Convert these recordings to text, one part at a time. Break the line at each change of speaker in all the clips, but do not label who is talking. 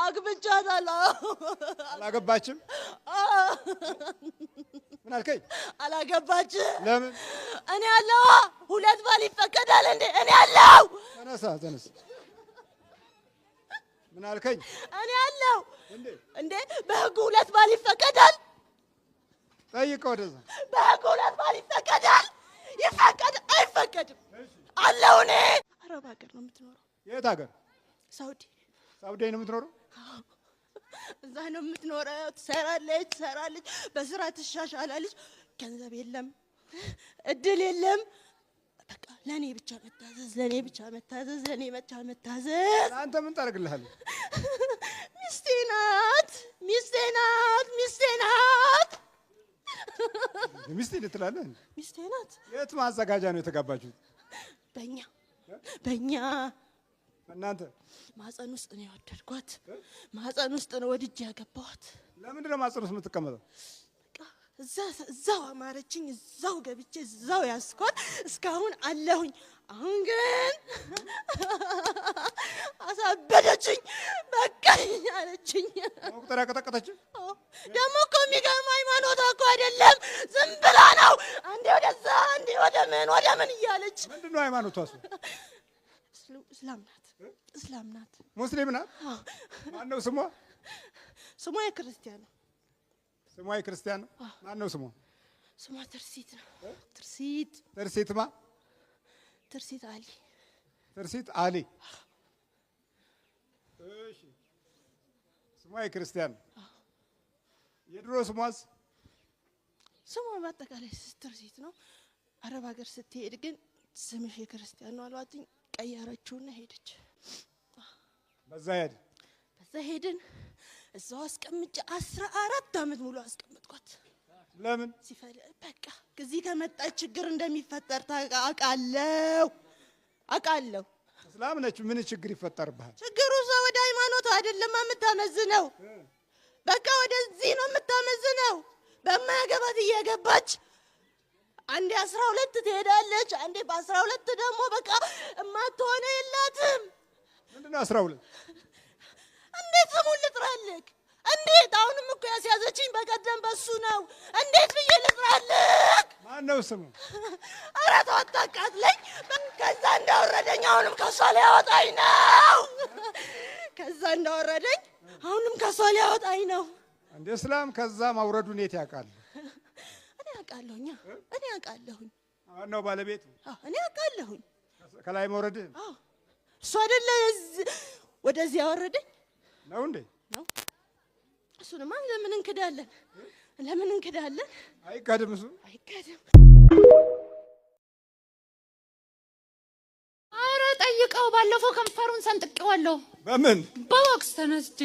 አግብቻታለሁ።
አላገባችም? ምን አልከኝ?
አላገባችም።
ለምን?
እኔ አለዋ። ሁለት ባል ይፈቀዳል እንዴ? እኔ አለው።
ተነሳ ተነስ። ምን አልከኝ?
እኔ አለው።
እንዴ
እንዴ በህጉ ሁለት ባል ይፈቀዳል?
ጠይቀው ወደዛ።
በህጉ ሁለት ባል ይፈቀዳል? ይፈቀድ አይፈቀድም? አለው። እኔ አረብ ሀገር ነው የምትኖረው።
የት ሀገር?
ሳውዲ።
ሳውዲ ነው የምትኖረው?
እዛ ነው የምትኖረው። ትሰራለች ትሰራለች፣ በስራ ትሻሻላለች። ገንዘብ የለም፣ እድል የለም። በቃ ለእኔ ብቻ መታዘዝ፣ ለእኔ ብቻ መታዘዝ፣ ለእኔ ብቻ መታዘዝ።
አንተ ምን ታደርግልሃለህ?
ሚስቴ ናት፣ ሚስቴ ናት፣ ሚስቴ ናት፣
ሚስቴ ትላለህ? እንዴ?
ሚስቴ ናት።
የት ማዘጋጃ ነው የተጋባችሁት?
በእኛ በእኛ
እናንተ
ማህፀን ውስጥ ነው የወደድኳት። ማህፀን ውስጥ ነው ወድጄ ያገባኋት።
ለምንድን ነው ማህፀን ውስጥ የምትቀመጠው?
በቃ እዛ እዛው አማረችኝ፣ እዛው ገብቼ እዛው ያስኳት፣ እስካሁን አለሁኝ። አሁን ግን አሳበደችኝ፣ በቃኝ አለችኝ።
መቁጠሪያ ቀጠቀጠች?
አዎ፣ ደግሞ እኮ የሚገርም ሃይማኖቷ እኮ አይደለም፣ ዝም ብላ ነው አንዴ ወደዛ አንዴ ወደ ምን ወደ ምን እያለች።
ምንድን ነው ሃይማኖቷ? እሱ
እስላም ናት፣ እስላም ናት።
ሙስሊም ናት?
አዎ።
ማን ነው ስሟ?
ስሟ የክርስቲያን ነው።
ስሟ የክርስቲያን ነው? ማን ነው ስሟ?
ስሟ ትርሲት ነው። ትርሲት።
ትርሲት ማ?
ትርሲት አሊ።
ትርሲት አሊ። እሺ፣ ስሟ የክርስቲያን ነው። የድሮ ስሟስ?
ስሟ በአጠቃላይ ትርሲት ነው። አረብ ሀገር ስትሄድ ግን ስምሽ የክርስቲያን ነው አሏትኝ። ቀየረችውና ሄደች።
በዛ ሄድ
በዛ ሄድን። እዛው አስቀምጬ 14 ዓመት ሙሉ አስቀምጥኳት።
ለምን?
ሲፈል በቃ እዚህ ከመጣች ችግር እንደሚፈጠር አውቃለሁ አውቃለሁ።
እስላም ነች። ምን ችግር ይፈጠርብሃል?
ችግሩ እሷ ወደ ሃይማኖት አይደለም የምታመዝነው፣ በቃ ወደዚህ ነው የምታመዝነው። በማያገባት እየገባች አንዴ 12 ትሄዳለች፣ አንዴ በ12 ደግሞ በቃ እማትሆነ የላትም።
ምንድን ነው 12?
እንዴት ስሙን ልጥራልክ? እንዴት አሁንም እኮ ያስያዘችኝ በቀደም በሱ ነው። እንዴት ብዬ ልጥራልክ?
ማን ነው ስሙ?
ኧረ ተው አታቃጥለኝ። ከዛ እንዳወረደኝ አሁንም ከሷ ሊያወጣኝ ነው። ከዛ እንዳወረደኝ አሁንም ከሷ ሊያወጣኝ ነው።
እንደ እስላም ከዛ ማውረዱን የት ያውቃል?
እኔ አውቃለሁኝ፣ እኔ አውቃለሁኝ፣
ማን ነው ባለቤቱ?
አዎ፣ እኔ አውቃለሁኝ።
ከላይ መውረድ
አዎ፣ እሱ አይደለ ወደዚህ ያወረደኝ
ነው እንዴ?
ነው። እሱንማ ለምን እንክዳለን? ለምን እንክዳለን?
አይካድም እሱ።
አይካድም።
አረ ጠይቀው። ባለፈው ከንፈሩን ሰንጥቄዋለሁ።
በምን
በቦክስ ተነስቼ።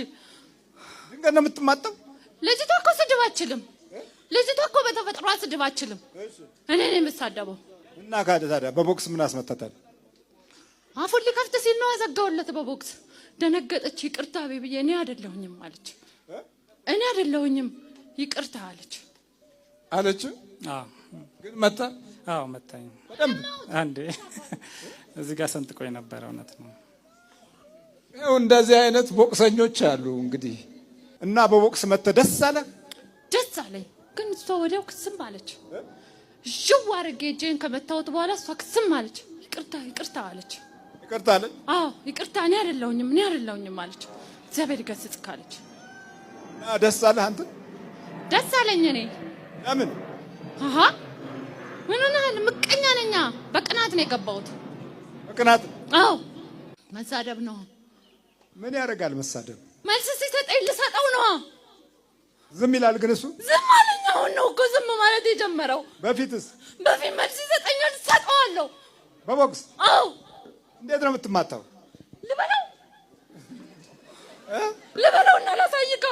ድንገት ነው የምትማጠው?
ልጅቷ እኮ ስድብ አችልም። ልጅቷ እኮ በተፈጥሯ ስድብ አችልም። እኔ ነኝ የምሳደበው።
እና ካደ ታዲያ በቦክስ ምን አስመታታል?
አፉን ሊከፍት ሲል ነው አዘጋውለት በቦክስ። ደነገጠች። ይቅርታ ብዬ እኔ አይደለሁኝም አለች። እኔ አይደለሁኝም ይቅርታ አለች።
አለች።
አዎ።
ግን መታ?
አዎ መታኝ።
በደንብ።
አንዴ እዚህ ጋር ሰንጥቆ የነበረ እውነት ነው።
ይኸው እንደዚህ አይነት ቦክሰኞች አሉ እንግዲህ።
እና በቦክስ መተ ደስ አለ?
ደስ አለኝ። ግን እሷ ወዲያው ክስም አለች። ዥው አድርጌ እጄን ከመታወት በኋላ እሷ ክስም አለች። ይቅርታ ይቅርታ አለች።
ይቅርታ አለች።
አዎ ይቅርታ፣ እኔ አይደለሁኝም እኔ አይደለሁኝም አለች። እግዚአብሔር ይገስጽክ አለች።
እና ደስ አለህ አንተ?
ደስ አለኝ እኔ።
ለምን?
አሃ ምን ሆነሃል? ምቀኛ ነኛ። በቅናት ነው የገባሁት።
በቅናት?
አዎ መሳደብ ነው።
ምን ያደርጋል መሳደብ?
መልስ ሲሰጠኝ ልሰጠው ነው።
ዝም ይላል ግን እሱ።
ዝም አለኝ። አሁን ነው እኮ ዝም ማለት የጀመረው።
በፊትስ?
በፊት መልስ ይሰጠኛል፣ ሰጠዋለሁ።
በቦክስ?
አዎ።
እንዴት ነው የምትማታው?
ልበለው ልበለው እና ላሳይካ።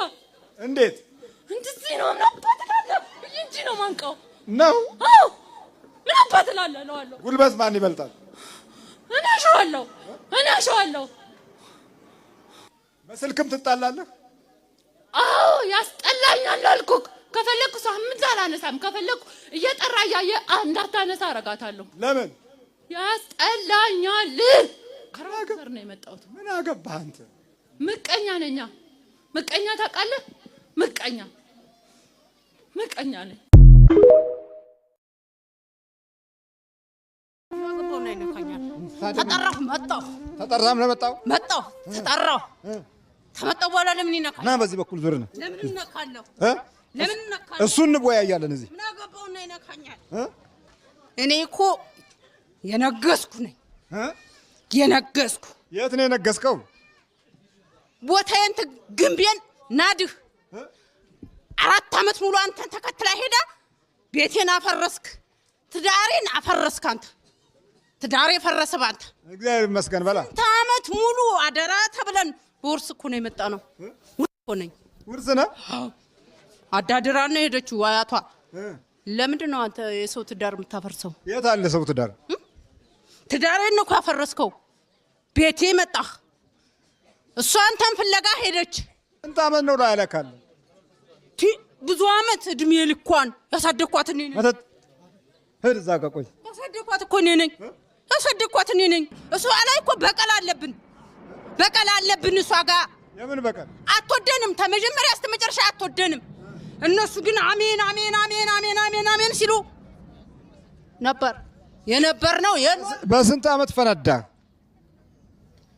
እንዴት?
እንደዚህ ነው። ምን አባት እላለህ ብዬ እንጂ ነው ማንቀው
ነው።
አዎ ምን አባት እላለህ እለዋለሁ።
ጉልበት ማን ይበልጣል?
እኔ አሸዋለሁ፣ እኔ አሸዋለሁ።
በስልክም ትጣላለህ?
አዎ ያስጠላኛል አልኩህ። ከፈለኩ ሳምንት አላነሳም። ከፈለኩ እየጠራ እያየ እንዳታነሳ አረጋታለሁ።
ለምን?
ያስጠላኛል። ከራሰር ነው የመጣሁት።
ምን አገባህ አንተ?
ምቀኛ ነኛ። ምቀኛ ታውቃለህ? ምቀኛ ምቀኛ ነኝ።
ተጠራሁ መጣሁ።
ተጠራም ለመጣው
መጣሁ ተጠራሁ። ተመጣሁ በኋላ ለምን ይነካል?
ና በዚህ በኩል ዙር ነው።
ለምን እነካለሁ? ለምን እነካለሁ?
እሱን እንወያያለን እዚህ።
ምን አገባውና ይነካኛል? እኔ እኮ የነገስኩ ነኝ። የነገስኩ።
የት ነው የነገስከው?
ቦታዬን ግንቤን ናድህ። 4 ዓመት ሙሉ አንተን ተከትላ ሄዳ ቤቴን አፈረስክ፣ ትዳሬን አፈረስክ። አንተ ትዳሬ ፈረሰ ባንተ።
እግዚአብሔር ይመስገን በላ።
ስንት ዓመት ሙሉ አደራ ተብለን በውርስ እኮ ነው የመጣ ነው። ውርስ እኮ ነኝ።
ውርስ ነህ?
አዳድራ ነው የሄደችው አያቷ። ለምንድን ነው አንተ የሰው ትዳር የምታፈርሰው?
የት አለ ሰው ትዳር?
ትዳሬን ነው እኮ ያፈረስከው። ቤቴ መጣህ፣ እሷ አንተን ፍለጋ ሄደች።
ስንት ዓመት ነው ላይ ያለካለ?
ብዙ ዓመት እድሜ ልኳን ያሳደግኳት እኔ ነኝ።
መተት ሂድ እዛ ጋር ቆይ።
ያሳደግኳት እኮ እኔ ነኝ። ያሳደግኳት እኔ ነኝ። እሷ ላይ እኮ በቀል አለብን፣ በቀል አለብን እሷ ጋር።
የምን በቀል?
አትወደንም፣ ከመጀመሪያ እስከ መጨረሻ አትወደንም። እነሱ ግን አሜን አሜን አሜን አሜን አሜን አሜን ሲሉ ነበር የነበር ነው።
በስንት ዓመት ፈነዳ?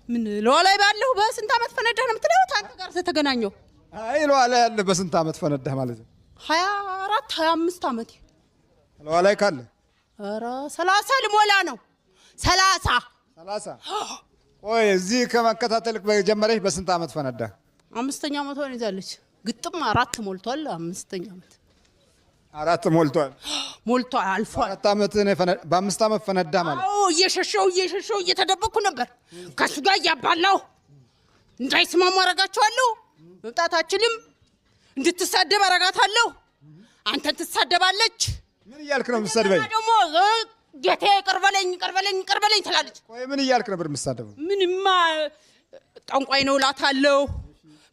ምን ለዋ ላይ ባለሁ በስንት ዓመት ፈነዳ ነው የምትለው? አንተ ጋር ተገናኘሁ።
አይ ለዋ ላይ ያለ በስንት ዓመት ፈነዳ ማለት ነው?
24 25 ዓመት።
ለዋ ላይ ካለ
ኧረ 30 ልሞላ ነው። 30።
30። ቆይ እዚህ ከመከታተል በጀመረሽ በስንት ዓመት ፈነዳ?
5ኛ ዓመቷን ይዛለች። ግጥም 4 ሞልቷል። 5ኛ ዓመት።
4 ሞልቷል።
ሞልቷል፣ አልፏል።
4 ዓመት ነው የፈነ በ5 ዓመት ፈነዳ ማለት።
አዎ እየሸሸው እየሸሸው እየተደበቅኩ ነበር። ከሱ ጋር እያባላሁ እንዳይስማሙ አረጋቸዋለሁ። መምጣት አችልም። እንድትሳደብ አረጋታለሁ። አንተን ትሳደባለች።
ምን እያልክ ነው የምትሰድበኝ?
ደግሞ ጌታዬ ይቅር በለኝ ይቅር በለኝ ይቅር በለኝ ትላለች።
ቆይ ምን እያልክ ነበር የምትሳደበው?
ምንማ ጠንቋይ ነው እላታለሁ።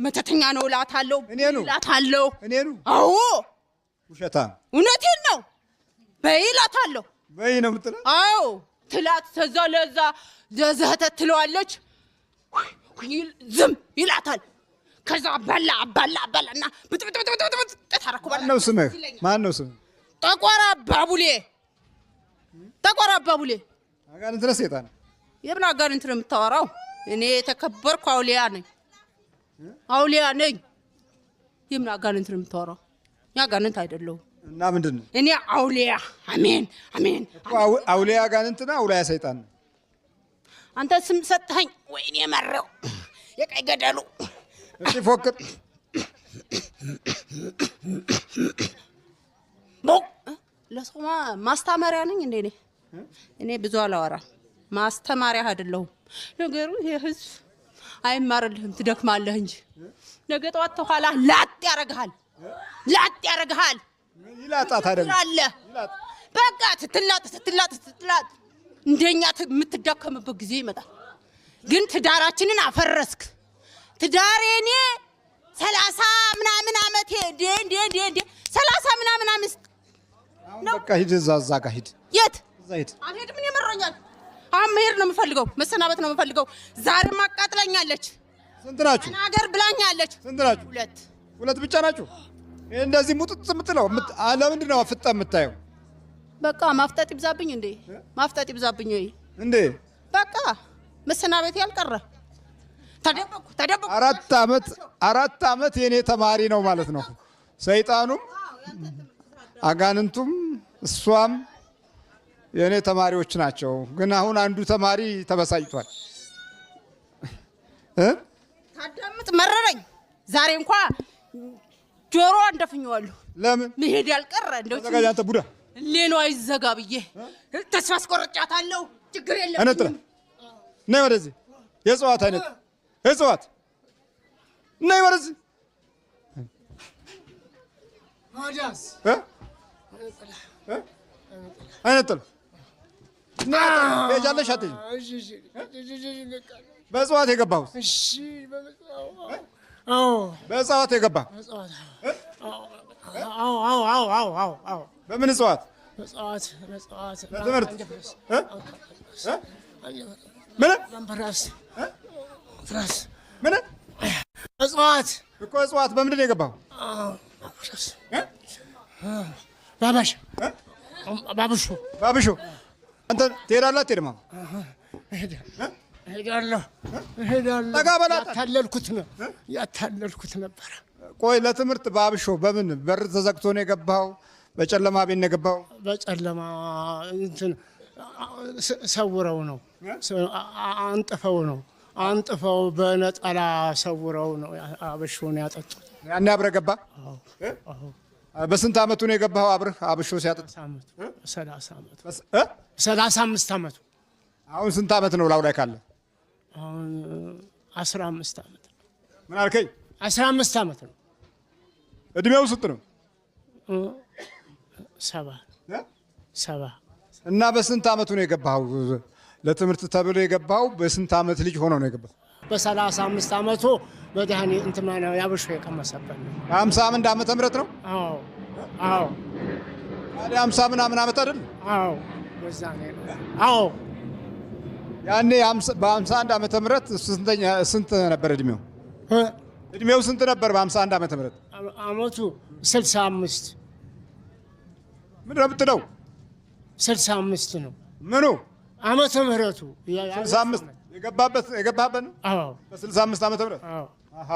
መተተኛ ነው እላታለሁ።
እኔኑ
እላታለሁ።
እኔኑ?
አዎ።
ውሸታ።
እውነቴን ነው። በይ እላታለሁ።
በይ ነው የምትለው?
አዎ ትላት። ተዛ ለዛ ለዘህተት ትለዋለች። ዝም ይላታል። ከዛ አባላ አባላ አባላ እና ብጥብጥብጥብጥ ታረኩ።
ማነው ስምህ? ማነው ስምህ?
ጠቆራ አባቡሌ። ጠቆራ አባቡሌ።
አጋንንት ነህ ሰይጣን?
የምን አጋንንት ነው የምታወራው? እኔ የተከበርኩ አውሊያ ነኝ። አውሊያ ነኝ። የምን አጋንንት ነው የምታወራው? እኔ አጋንንት አይደለሁም።
እና ምንድን ነው?
እኔ አውሊያ። አሜን አሜን።
አውሊያ አጋንንት ነው፣ አውሊያ ሰይጣን ነው።
አንተ ስም ሰጠኸኝ። ወይኔ መረው የቀይ ገደሉ።
እሺ ፎክር።
ለሰው ማስተማሪያ ነኝ እንዴ እኔ? እኔ ብዙ አላወራም። ማስተማሪያ አይደለሁም። ነገሩ ይሄ ህዝብ አይማርልህም፣ ትደክማለህ እንጂ ነገ ጠዋት ተኋላ ላጥ ያረግሃል፣ ላጥ ያረግሃል።
ይላጣት አይደለም
በቃ ስትላጥ ስትላጥ ስትላጥ እንደኛ የምትዳከምበት ጊዜ ይመጣል። ግን ትዳራችንን አፈረስክ። ትዳሬ እኔ 30 ምናምን ዓመቴ እንዴ እንዴ እንዴ እንዴ 30 ምናምን ዓመት
ነው። በቃ ሂድ፣ እዛ እዛ ጋር ሂድ።
የት
እዛ ሂድ።
አልሄድም። እኔ መሮኛል። አሁን መሄድ ነው የምፈልገው፣ መሰናበት ነው የምፈልገው። ዛሬም አቃጥላኛለች።
ስንት ናችሁ?
ተናገር ብላኛለች።
ስንት ናችሁ?
2።
2 ብቻ ናችሁ? እንደዚህ ሙጥጥ የምትለው ለምንድን ነው ፍጠ የምታየው?
በቃ ማፍጠጥ ይብዛብኝ እንዴ? ማፍጠጥ ይብዛብኝ ወይ
እንዴ?
በቃ መሰናበቴ ያልቀረ ተደበቅኩ ተደበቅኩ።
4 ዓመት የኔ ተማሪ ነው ማለት ነው። ሰይጣኑም አጋንንቱም እሷም የኔ ተማሪዎች ናቸው። ግን አሁን አንዱ ተማሪ ተበሳጭቷል።
ታዳምጥ መረረኝ። ዛሬ እንኳ ጆሮ እንደፍኘዋለሁ።
ለምን
መሄድ ያልቀረ እንደው
ተዘጋጅ አንተ ቡዳ
ሌኖ አይዘጋ ብዬ ተስፋ አስቆርጫታለሁ። ችግር የለም።
አይነት ነይ ወደዚህ። የእጽዋት አይነት እጽዋት ነይ ወደዚህ። አይነጥል ትሄጃለሽ አትሄጂም? በእጽዋት የገባሁት በእጽዋት የገባ በምን እጽዋት? በትምህርት ምን ምን
እጽዋት
እኮ እጽዋት በምንድን ነው የገባው?
ባባሽ ባብሾ
ባብሾ። አንተ ትሄዳለህ አትሄድም? አሁን
እሄዳለሁ እሄዳለሁ።
ጠጋ በላ።
ያታለልኩት ነው ያታለልኩት ነበረ።
ቆይ ለትምህርት ባብሾ በምን በር ተዘግቶ ነው የገባው? በጨለማ ቤት ነው የገባው?
በጨለማ እንትን ሰውረው ነው፣ አንጥፈው ነው፣ አንጥፈው በነጠላ ሰውረው ነው አብሾን ያጠጡት።
ያኔ አብረህ ገባ? በስንት አመቱ ነው የገባኸው አብረህ አብሾ ሲያጠጥ?
30 ዓመቱ፣ 35 ዓመቱ።
አሁን ስንት አመት ነው ላው ላይ ካለ?
አሁን 15 ዓመት።
ምን አልከኝ?
15 ዓመት ነው።
እድሜው ስንት ነው?
70 70።
እና በስንት አመቱ ነው የገባኸው? ለትምህርት ተብሎ የገባኸው በስንት አመት ልጅ ሆኖ ነው የገባው?
በ35 ዓመቱ መድኃኒ እንትን ነው ያብሾ የቀመሰበት ነው።
51 ዓመተ ምህረት ነው?
አዎ አዎ።
ታዲያ 50 ምናምን ዓመት አይደል?
አዎ በዛ ነው። አዎ።
ያኔ በ51 ዓመተ ምህረት ስንተኛ ስንት ነበር እድሜው? እድሜው ስንት ነበር በ51 ዓመተ ምህረት?
አመቱ 65።
ምንድን ነው የምትለው?
65 ነው።
ምኑ?
ዓመተ ምህረቱ።
65 የገባበት የገባበት ነው?
አዎ።
በ65 ዓመተ ምህረት?
አዎ።
አሃ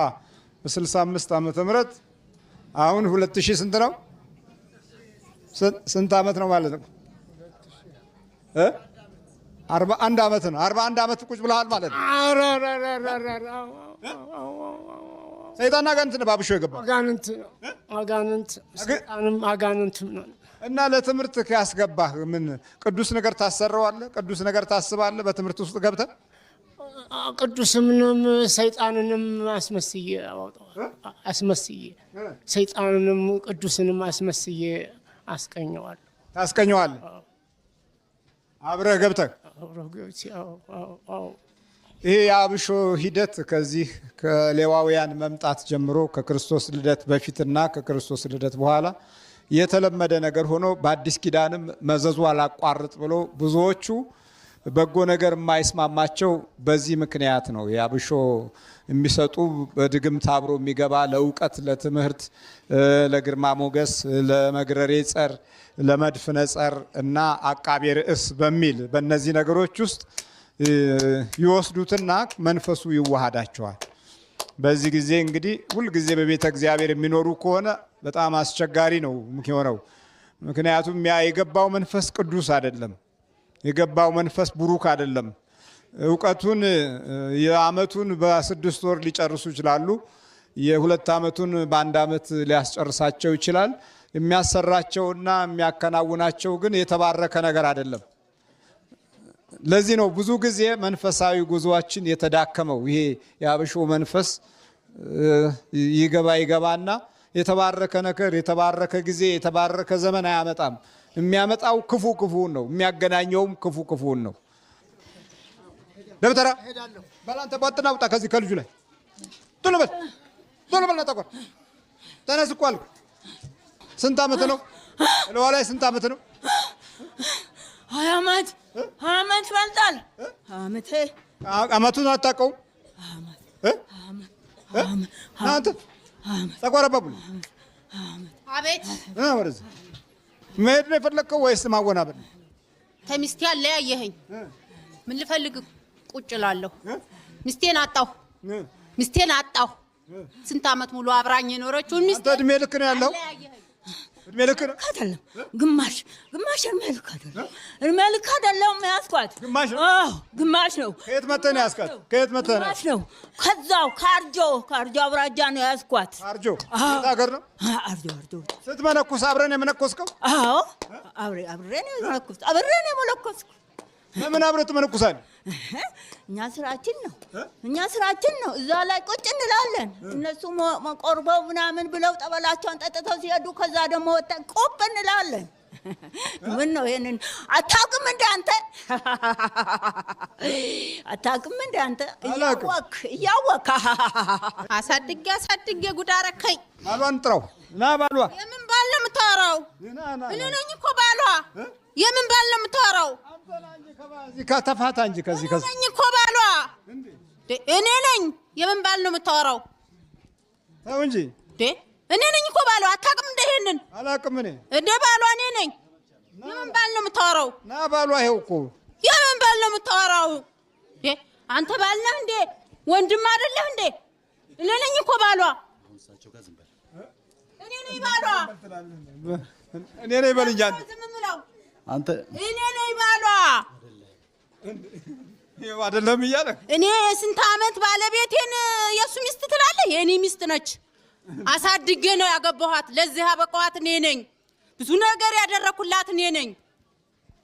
በ65 ዓመተ ምህረት አሁን 2000 ስንት ነው? ስንት ዓመት ነው ማለት ነው? 41 ዓመት ነው። 41 ዓመት ቁጭ ብለሃል ማለት ነው። ሰይጣን አጋንንት ነው ባብሾ የገባው።
አጋንንት ነው። አጋንንት ሰይጣንም አጋንንትም ነው።
እና ለትምህርት ያስገባህ ምን ቅዱስ ነገር ታሰረዋለህ? ቅዱስ ነገር ታስባለህ? በትምህርት ውስጥ ገብተህ
ቅዱስምንም ሰይጣንንም አስመስዬ አወጣዋለሁ። አስመስዬ ሰይጣንንም ቅዱስንም አስመስዬ አስቀኘዋለሁ።
ታስቀኘዋለህ? አብረህ ገብተህ?
አብረህ ገብቼ አዎ አዎ አዎ።
ይሄ የአብሾ ሂደት ከዚህ ከሌዋውያን መምጣት ጀምሮ ከክርስቶስ ልደት በፊትና ከክርስቶስ ልደት በኋላ የተለመደ ነገር ሆኖ በአዲስ ኪዳንም መዘዙ አላቋርጥ ብሎ ብዙዎቹ በጎ ነገር የማይስማማቸው በዚህ ምክንያት ነው። የአብሾ የሚሰጡ በድግምት አብሮ የሚገባ ለእውቀት፣ ለትምህርት፣ ለግርማ ሞገስ፣ ለመግረሬ ጸር፣ ለመድፍነ ጸር እና አቃቤ ርዕስ በሚል በእነዚህ ነገሮች ውስጥ ይወስዱትና መንፈሱ ይዋሃዳቸዋል። በዚህ ጊዜ እንግዲህ ሁልጊዜ በቤተ እግዚአብሔር የሚኖሩ ከሆነ በጣም አስቸጋሪ ነው የሚሆነው። ምክንያቱም ያ የገባው መንፈስ ቅዱስ አይደለም። የገባው መንፈስ ቡሩክ አይደለም። እውቀቱን የአመቱን በ6 ወር ሊጨርሱ ይችላሉ። የ2 አመቱን በ1 አመት ሊያስጨርሳቸው ይችላል። የሚያሰራቸውና የሚያከናውናቸው ግን የተባረከ ነገር አይደለም። ለዚህ ነው ብዙ ጊዜ መንፈሳዊ ጉዟችን የተዳከመው። ይሄ የአብሾ መንፈስ ይገባ ይገባና የተባረከ ነገር የተባረከ ጊዜ የተባረከ ዘመን አያመጣም። የሚያመጣው ክፉ ክፉውን ነው። የሚያገናኘውም ክፉ ክፉውን ነው። ደብተራ በላንተ ቧጥና ውጣ ከዚህ ከልጁ ላይ ቶሎ በል ቶሎ በል ጠቆር ተነስ እኮ አልኩህ። ስንት አመት ነው? ለዋ ላይ ስንት አመት ነው?
20 አመት 20 አመት ይበልጣል። አመቴ
አመቱን አታውቀውም? አንተ ጠቆር አባቡል።
አቤት።
ወደዚህ መሄድ ነው የፈለግከው ወይስ ማወናበድ?
ከሚስቴ አለያየኸኝ። ምን ልፈልግ ቁጭ እላለሁ? ሚስቴን አጣሁ። ሚስቴን አጣሁ። ስንት አመት ሙሉ አብራኝ የኖረችውን ሚስቴ።
አንተ እድሜ ልክ ነው ያለው? እድሜ ልክ ነው
አይደለም። ግማሽ ግማሽ እድሜ ልክ አይደለም። እድሜ ልክ አይደለም ያዝኳት።
ግማሽ ነው?
አዎ ግማሽ ነው።
ከየት መተህ ነው ያዝኳት? ከየት መተህ ነው?
ግማሽ ነው። ከዛው ካርጆ ካርጆ አውራጃ ነው ያዝኳት።
ካርጆ የት ሀገር ነው?
አርጆ አርጆ።
ስትመነኩስ አብረን የመነኮስከው?
አዎ አብሬ አብሬ ነው የመነኮስኩት። አብሬ ነው የመነኮስኩት።
ለምን አብረህ ትመነኩሳለህ?
እኛ ስራችን ነው። እኛ ስራችን ነው። እዛ ላይ ቁጭ እንላለን። እነሱ ቆርበው ምናምን ብለው ጠበላቸውን ጠጥተው ሲሄዱ ከዛ ደግሞ ወጥተን ቁብ እንላለን። ምን ነው ይሄንን አታውቅም እንደ አንተ? አታውቅም እንደ አንተ? እያወክ እያወክ
አሳድጌ አሳድጌ ጉድ አረከኝ።
ባሏን ጥራው ና ባሏ።
የምን ባል ነው የምታወራው? እኔ ነኝ እኮ ባሏ። የምን ባል ነው የምታወራው?
ከተፋታ እንጂ ከዚህ ከዚህ
እኔ ነኝ እኮ ባሏ። እኔ ነኝ። የምን ባል ነው የምታወራው?
ተው እንጂ
እንዴ እኔ ነኝ እኮ ባሏ። አታውቅም እንደ ይሄንን?
አላውቅም እኔ።
እንደ ባሏ እኔ ነኝ። የምን ባል ነው የምታወራው?
ና ባሏ ይኸው እኮ።
የምን ባል ነው የምታወራው? እንዴ አንተ ባል ነህ እንዴ? ወንድም አይደለህ እንዴ? እኔ ነኝ እኮ ባሏ። እኔ ነኝ ባሏ።
እኔ ነኝ በል እንጂ አንተ።
ዝም የምለው
አንተ
እኔ ነኝ ባሏ።
ይኸው አይደለም እያለ።
እኔ የስንት ዓመት ባለቤቴን የእሱ ሚስት ትላለህ? የእኔ ሚስት ነች። አሳድጌ ነው ያገባኋት። ለዚህ ያበቃኋት እኔ ነኝ። ብዙ ነገር ያደረኩላት እኔ ነኝ።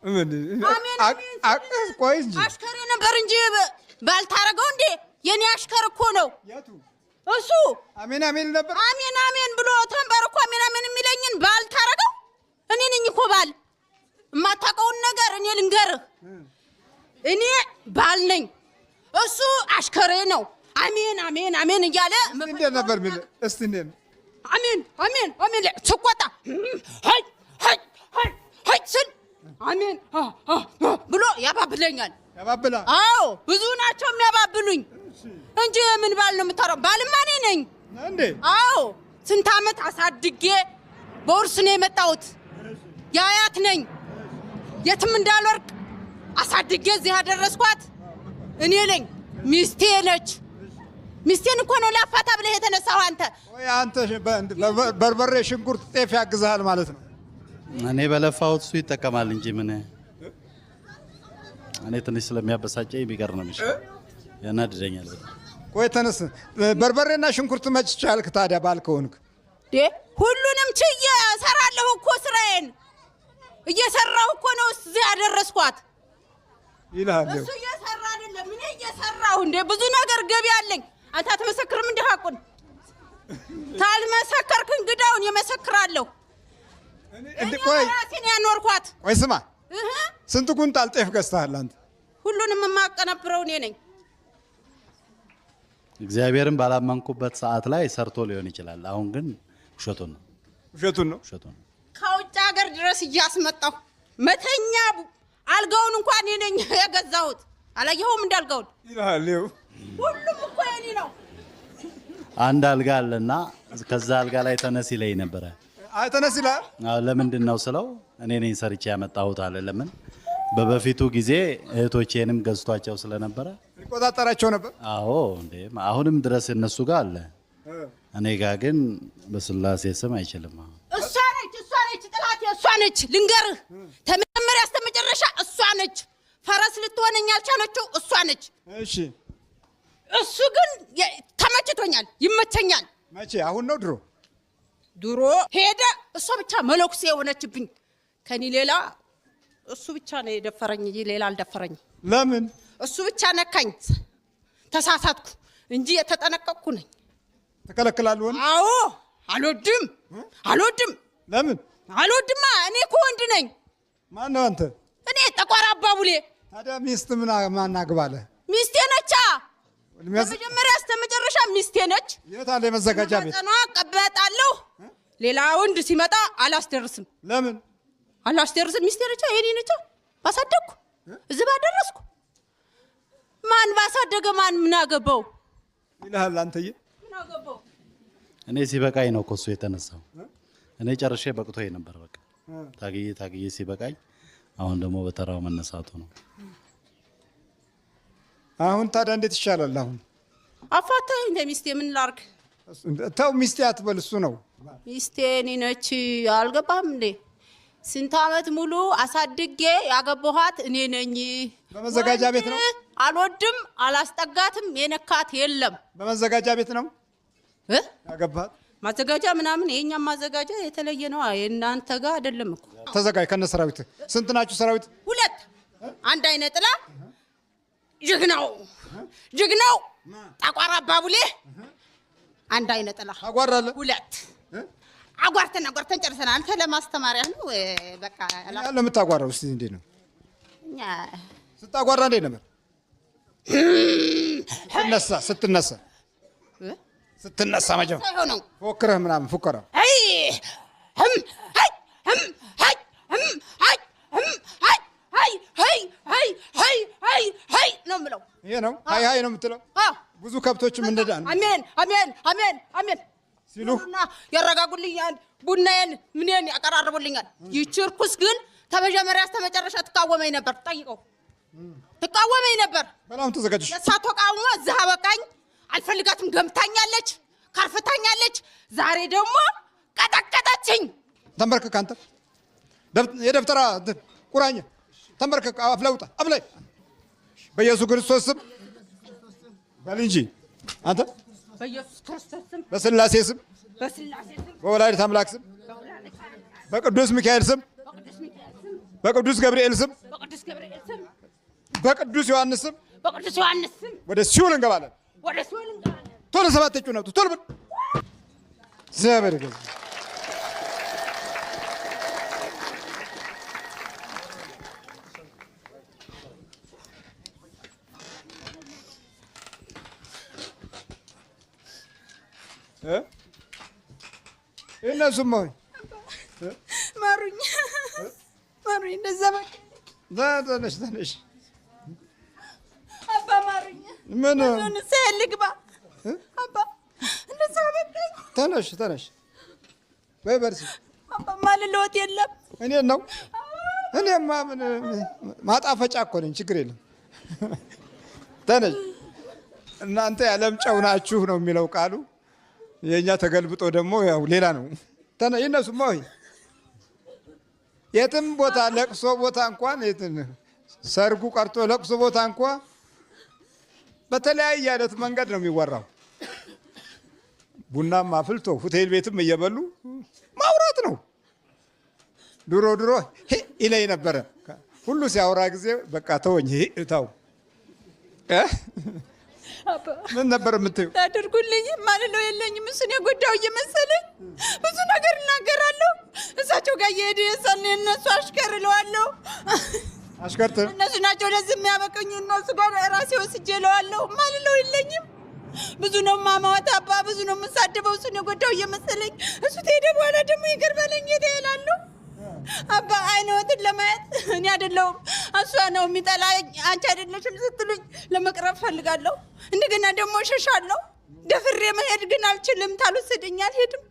ምን
አሜን አሜን።
ቆይ እንጂ።
አሽከሬ ነበር እንጂ ባልታረገው እንዴ? የኔ አሽከር እኮ ነው
የቱ?
እሱ።
አሜን አሜን ነበር።
አሜን አሜን ብሎ ተንበርኮ አሜን አሜን የሚለኝን ባልታረገው? እኔ ነኝ እኮ ባል። የማታውቀውን ነገር እኔ ልንገርህ። እኔ ባል ነኝ፣ እሱ አሽከሬ ነው። አሜን አሜን አሜን እያለ
እንዴት ነበር የሚል? እስቲ እንዴት ነው?
አሜን አሜን አሜን ስቆጣ ሀይ ሀይ ሀይ ሀይ ስል አሜን ብሎ ያባብለኛል።
ያባብላል።
አዎ ብዙ ናቸው የሚያባብሉኝ እንጂ ምን ባል ነው የምታወራው? ባልማ እኔ ነኝ።
እንዴ?
አዎ ስንት ዓመት አሳድጌ በውርስ ነው የመጣሁት። የአያት ነኝ። የትም እንዳልወርቅ አሳድጌ እዚህ ያደረስኳት እኔ ነኝ። ሚስቴ ነች። ሚስቴን እኮ ነው ላፋታ ብለህ የተነሳው አንተ።
ቆይ አንተ በርበሬ፣ ሽንኩርት፣ ጤፍ ያግዝሃል ማለት ነው።
እኔ በለፋሁት እሱ ይጠቀማል እንጂ ምን እኔ ትንሽ ስለሚያበሳጨኝ ቢቀር ነው የሚሻለው። ያናድደኛል በጣም።
ቆይ ተነስ። በርበሬና ሽንኩርት መች ቻልክ ታዲያ ባል ከሆንክ?
ሁሉንም ችዬ እሰራለሁ እኮ፣ ስራዬን እየሰራሁ እኮ ነው እዚህ ያደረስኳት።
ይልሃል።
እሱ እየሰራ አይደለም እኔ እየሰራሁ እንዴ፣ ብዙ ነገር ገቢ አለኝ። አንተ አትመሰክርም? እንዲህ ሀቁን ታልመሰከርክ እንግዳውን የመሰክራለሁ። እኔ
ቆይ
ራሴን ያኖርኳት።
ቆይ ስማ፣
እህ
ስንት ኩንታል ጤፍ ገዝተሃል አንተ?
ሁሉንም የማቀነብረው እኔ ነኝ።
እግዚአብሔርን ባላመንኩበት ሰዓት ላይ ሰርቶ ሊሆን ይችላል። አሁን ግን ውሸቱን ነው።
ውሸቱን ነው።
ውሸቱን ነው።
ከውጭ ሀገር ድረስ እያስመጣሁ መተኛ አልጋውን እንኳን እኔ ነኝ የገዛሁት። አላየኸውም? እንዳልጋውን
ይልሃል። ይኸው
ሁሉም እኮ የኔ ነው።
አንድ አልጋ አለና ከዛ አልጋ ላይ ተነስ ይለኝ ነበረ።
አይ ተነስ ይልሃል።
አዎ፣ ለምንድን ነው ስለው እኔ ነኝ ሰርቼ ያመጣሁት አለ። ለምን በበፊቱ ጊዜ እህቶቼንም ገዝቷቸው ስለነበረ
ይቆጣጠራቸው ነበር።
አዎ እንዴ አሁንም ድረስ እነሱ ጋር አለ። እኔ ጋር ግን በስላሴ ስም አይችልም።
እሷ ነች፣ እሷ ነች ጥላት፣ እሷ ነች። ልንገርህ፣ ከመጀመሪያ እስከ መጨረሻ እሷ ነች። ፈረስ ልትሆነኝ ያልቻለችው እሷ ነች።
እሺ
እሱ ግን ተመችቶኛል፣ ይመቸኛል።
መቼ? አሁን ነው ድሮ?
ድሮ ሄደ። እሷ ብቻ መለኩሴ የሆነችብኝ። ከኔ ሌላ እሱ ብቻ ነው የደፈረኝ፣ ሌላ አልደፈረኝም።
ለምን?
እሱ ብቻ ነካኝ። ተሳሳትኩ እንጂ የተጠነቀቅኩ ነኝ።
ተከለክላል ወንድ?
አዎ አልወድም፣ አልወድም።
ለምን
አልወድማ? እኔ እኮ ወንድ ነኝ።
ማን ነው አንተ?
እኔ ጠቋር አባቡሌ።
ታዲያ ሚስት ምን ማን አግባለህ?
ሚስቴ ነቻ። ከመጀመሪያ እስከ መጨረሻ ሚስቴ ነች።
የት አለ የመዘጋጃ ቤት?
ጽኗ ቀበጣለሁ። ሌላ ወንድ ሲመጣ አላስደርስም።
ለምን
አላስደርስም? ሚስቴ ነቻ፣ የኔ ነቻ። ባሳደግኩ እዚህ ባደረስኩ ማን ባሳደገ ማን ምን አገባው?
ይልሃል አንተዬ።
ምን አገባው?
እኔ ሲበቃኝ ነው እኮ እሱ የተነሳው። እኔ ጨርሼ በቅቶኝ ነበር። በቃ ታግዬ ታግዬ ሲበቃኝ፣ አሁን ደግሞ በተራው መነሳቱ ነው።
አሁን ታዲያ እንዴት ይሻላል? አሁን
አፋታኝ እንደ ሚስቴ ምን ላርግ?
ተው ሚስቴ አትበል፣ እሱ ነው።
ሚስቴ እኔ ነች። አልገባህም እንዴ? ስንት ዓመት ሙሉ አሳድጌ ያገባኋት እኔ ነኝ።
በመዘጋጃ ቤት ነው?
ወንድ አልወድም፣ አላስጠጋትም፣ የነካት የለም።
በመዘጋጃ ቤት ነው
እ
ያገባሃት?
ማዘጋጃ ምናምን የኛም ማዘጋጃ የተለየ ነው። የእናንተ ጋር አይደለም እኮ።
ተዘጋጅ ከነ ሰራዊት። ስንት ናችሁ ሰራዊት?
ሁለት፣ አንድ አይነ ጥላ ጀግናው ጀግናው ጠቋር አባቡሌ፣ አንድ አይነ ጥላ
አጓራለ
ሁለት። አጓርተን አጓርተን ጨርሰናል። አንተ ለማስተማሪያ ነው በቃ።
ያለ የምታጓራው እስቲ እንዴት ነው
እኛ
ስታጓራ እንዴት ነበር? ስትነሳ ስትነሳ ስትነሳ መጀመሪያ
ሳይሆነው
ፎክረህ ምናምን ፉከራ
አይ ህም አይ ህም አይ ህም አይ ህም አይ አይ አይ አይ አይ አይ አይ ነው የምለው።
ይሄ ነው ሀይ ሀይ ነው የምትለው።
አዎ
ብዙ ከብቶችም እንደዳ
አሜን አሜን አሜን አሜን። ሲሉና ያረጋጉልኛል። ቡናዬን ምንን ያቀራርቡልኛል። ይህች እርኩስ ግን ከመጀመሪያ እስከ መጨረሻ ትቃወመኝ ነበር። ጠይቀው ትቃወመኝ ነበር።
በጣም ተዘጋጅሽ።
የእሷ ተቃውሞ እዚህ አበቃኝ። አልፈልጋትም። ገምታኛለች፣ ከርፍታኛለች። ዛሬ ደግሞ ቀጠቀጠችኝ።
ተንበርከክ አንተ የደብተራ ቁራኛ ተንበርከክ። አፍ ላይ ውጣ፣ አፍ ላይ በኢየሱስ ክርስቶስ ስም በል እንጂ አንተ
በኢየሱስ ክርስቶስ ስም፣
በስላሴ ስም፣
በስላሴ ስም፣
በወላዲተ አምላክ ስም፣ በቅዱስ ሚካኤል ስም፣ በቅዱስ ገብርኤል ስም፣ በቅዱስ ዮሐንስ ስም፣
በቅዱስ ዮሐንስ ስም
ወደ ሲኦል እንገባለን።
ወደ ሲኦል እንገባለን።
ቶሎ ሰባት እጩ ነው። ቶሎ በል። እግዚአብሔር ይገዝ። እነሱማ
ማሩኝ ማሩኝ፣ እንደዛ በቃ
ተነሽ ተነሽ
አባ ማሩኝ።
ምን
ንስሐ ልግባ አባ፣ እንደዛ በቃ
ተነሽ ተነሽ በይ በርሲ
አባ። ማልለወት የለም።
እኔ ነው እኔማ ምን ማጣፈጫ እኮ ነኝ፣ ችግር የለም። ተነሽ። እናንተ የዓለም ጨው ናችሁ ነው የሚለው ቃሉ። የእኛ ተገልብጦ ደግሞ ያው ሌላ ነው። ይነሱማ ወይ የትም ቦታ ለቅሶ ቦታ እንኳን ሰርጉ ቀርቶ ለቅሶ ቦታ እንኳ በተለያየ አይነት መንገድ ነው የሚወራው። ቡናም አፍልቶ ሆቴል ቤትም እየበሉ ማውራት ነው። ድሮ ድሮ ይለኝ ነበረ ሁሉ ሲያወራ ጊዜ በቃ ተወኝ ተው። ምን ነበር የምትይው?
ታደርጉልኝ ማልለው የለኝም። እሱን የጎዳው እየመሰለኝ ብዙ ነገር እናገራለሁ። እሳቸው ጋር እየሄደ የሳን የእነሱ አሽከር እለዋለሁ።
አሽከርት
እነሱ ናቸው ለዚህ የሚያበቀኝ። እነሱ ጋር ራሴ ወስጄ እለዋለሁ። ማልለው የለኝም። ብዙ ነው ማማወት አባ፣ ብዙ ነው የምሳደበው። እሱን የጎዳው እየመሰለኝ እሱ ተሄደ በኋላ ደግሞ ይቅር በለኝ ጌታ እላለሁ። አባ አይነወትን ለማየት እኔ አይደለሁም እሷ ነው የሚጠላኝ፣ አንቺ አይደለሽም ስትሉኝ ለመቅረብ ፈልጋለሁ። እንደገና ደግሞ እሸሻለሁ። ደፍሬ መሄድ ግን አልችልም። ታልወሰደኝ አልሄድም።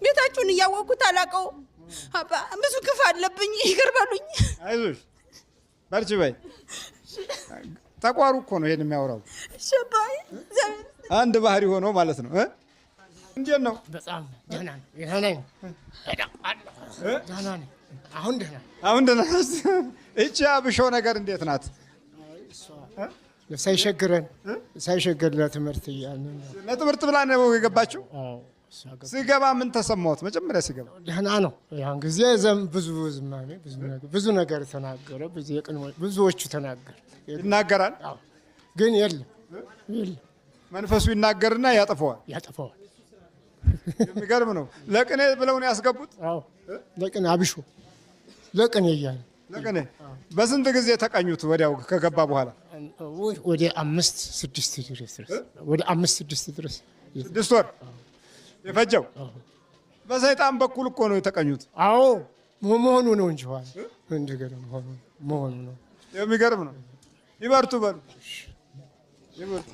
ቤታችሁን እያወቅኩት አላውቀውም። አባ ብዙ ክፍ አለብኝ፣ ይቅር በሉኝ።
አይዞሽ በርቺ በይ። ተቋሩ እኮ ነው ይሄን የሚያወራው።
እሺ አባዬ፣
አንድ ባህሪ ሆኖ ማለት ነው። እንዴት ነው?
በጣም ደህና ነኝ፣ ደህና ነኝ፣ ደህና ነኝ። አሁን ደህና
አሁን ደህና። እቺ አብሾ ነገር እንዴት ናት?
ሳይሸግረን ሳይሸግር ለትምህርት እያልን
ለትምህርት ብላ ነው የገባችው። ሲገባ ምን ተሰማዎት? መጀመሪያ ሲገባ
ደህና ነው። ያን ጊዜ ብዙ ዝማሜ ብዙ ነገር ተናገረ። ብዙ ብዙዎቹ ተናገረ።
ይናገራል፣
ግን የለም የለም፣
መንፈሱ ይናገርና ያጠፈዋል
ያጠፈዋል።
የሚገርም ነው። ለቅኔ ብለው ነው ያስገቡት።
አዎ ለቅኔ አብሾ ለቅኔ እያለ
ለቅኔ። በስንት ጊዜ ተቀኙት? ወዲያው ከገባ በኋላ
ወደ 5 6 ድረስ ወደ 5 6 ድረስ
6 ወር የፈጀው በሰይጣን በኩል እኮ ነው የተቀኙት።
አዎ መሆኑ ነው እንጂ ኋላ እንደገና መሆኑ ነው።
የሚገርም ነው። ይበርቱ በሉ ይበርቱ።